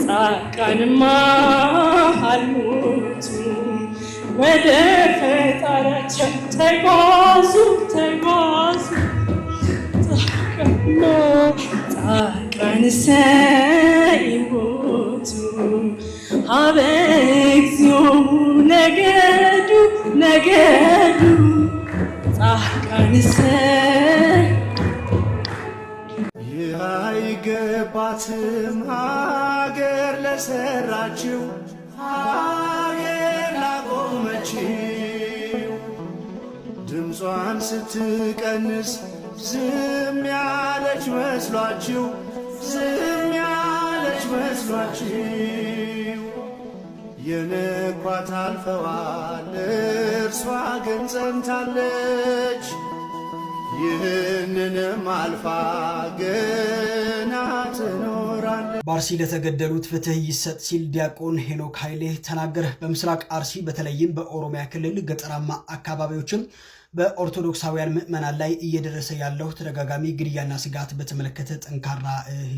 ጻድቃንማ አልሞቱም፣ ወደ ፈጣሪያቸው ተጓዙ ተጓዙ። ጻድቃንማ ጻድቃንሰ ኢይሞቱ ኀበ እግዚኦሙ ነገዱ ነገዱ ጻድቃንሰ። ይህ አይገባትም ሀገር ለሰራችው፣ ሀገር ላቆመችው። ድምጿን ስትቀንስ ዝም ያለች መስሏችሁ፣ ዝም ያለች መስሏችሁ። የንኳት አልፈዋል፣ እርሷ ግን ጸንታለች። ይህንንም አልፋ ገና ትኖራለች። በአርሲ ለተገደሉት ፍትህ ይሰጥ ሲል ዲያቆን ሄኖክ ኃይሌ ተናገረ። በምስራቅ አርሲ በተለይም በኦሮሚያ ክልል ገጠራማ አካባቢዎችም በኦርቶዶክሳውያን ምዕመናን ላይ እየደረሰ ያለው ተደጋጋሚ ግድያና ስጋት በተመለከተ ጠንካራ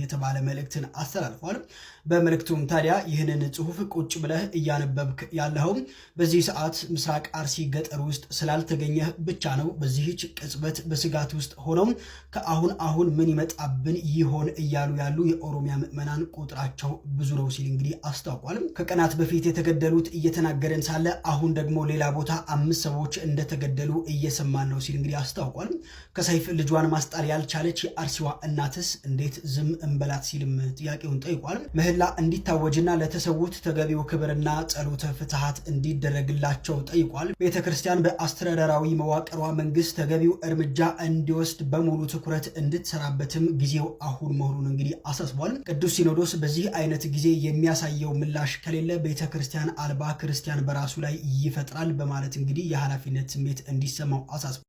የተባለ መልእክትን አስተላልፏል። በመልእክቱም ታዲያ ይህንን ጽሁፍ ቁጭ ብለህ እያነበብክ ያለኸው በዚህ ሰዓት ምስራቅ አርሲ ገጠር ውስጥ ስላልተገኘህ ብቻ ነው። በዚህች ቅጽበት በስጋት ውስጥ ሆነው ከአሁን አሁን ምን ይመጣብን ይሆን እያሉ ያሉ የኦሮሚያ ምዕመናን ቁጥራቸው ብዙ ነው ሲል እንግዲህ አስታውቋል። ከቀናት በፊት የተገደሉት እየተናገረን ሳለ አሁን ደግሞ ሌላ ቦታ አምስት ሰዎች እንደተገደሉ እየሰማን ነው ሲል እንግዲህ አስታውቋል። ከሰይፍ ልጇን ማስጣል ያልቻለች የአርሲዋ እናትስ እንዴት ዝም እንበላት ሲልም ጥያቄውን ጠይቋል። ምህላ እንዲታወጅና ለተሰዉት ተገቢው ክብርና ጸሎተ ፍትሐት እንዲደረግላቸው ጠይቋል። ቤተ ክርስቲያን በአስተዳደራዊ መዋቅሯ መንግስት ተገቢው እርምጃ እንዲወስድ በሙሉ ትኩረት እንድትሰራበትም ጊዜው አሁን መሆኑን እንግዲህ አሳስቧል። ቅዱስ ሲኖዶስ በዚህ አይነት ጊዜ የሚያሳየው ምላሽ ከሌለ ቤተ ክርስቲያን አልባ ክርስቲያን በራሱ ላይ ይፈጥራል በማለት እንግዲህ የኃላፊነት ስሜት እንዲሰማው አሳስቧል።